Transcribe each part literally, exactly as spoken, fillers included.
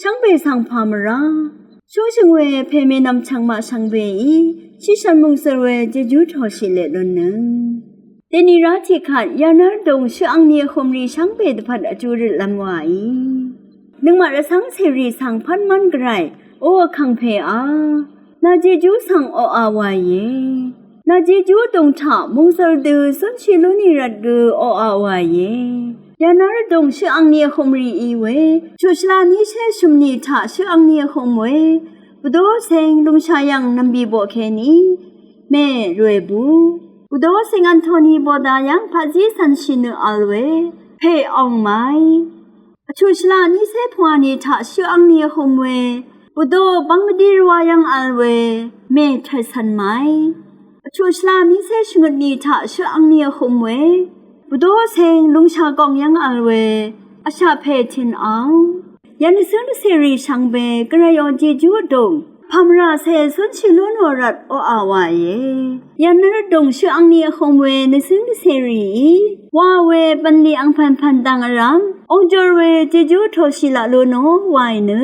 Shvngbe svng pà mvrá shúngshø̀ng we pè mènvm chvngmaq shvngbeí shìshv̀n mòngsø̀l we jejú tòshì leq lunnøng. Dènìrá tiqkvt yanvr dòng shøq angni vhø̄mrì shvngbe dvpvt vjú røtlv́m wàí. Nøngmaq rvcv́ng cèrì svng pv́n mv́n gvray, O vkàngpèá, nà jejú svng oqà wàìe. Nà jejú dòng taq mòngsø̀l dø zúnshì lú nì rvt gø oqà wàìe. Yanvr dòng shøq angni vhø̄mrì í we, chuqshvla nícé shø̀mnì taq shøq angni vhø̄m we, Bvdó ceng lungshà yv̀ng nv̀mbì boqkèní mè ròèbù. Bvdó ceng Antoni boda yv́ng paqzí cv̀nshì nø vl we pè òng maí. Vchuqshvla nícé pvngwà nì taq shøq angni vhø̄m we, Bvdó bv́ng mvdí rvwá yv́ng vl we mè tècv̀n maí. Vchuqshvla nícé shvngøt nì taq shøq angni vhø̄m we, Bvdó ceng lungshà gòng yv́ng vl we vshaq pè tìn àng. Yv̀ng nøcǿng dvcèrì shvngbe gvrayò jejú vdùng pà mvrà cè zúnshì lú nò rvt oqà wàìe. Yanvr dòng shøq angni vhø̄m we nøcǿng dvcèrìí wa we bv̀nlì angpv̀npv̀n dv̀ng vrv́m ongjur we jejú tòshì laq lú nò wàì nø,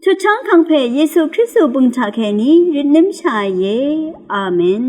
chutchv́ng vkàngpè Yesu Kristu bø̀ng taqkèní rvtnǿmshàìe. Amen.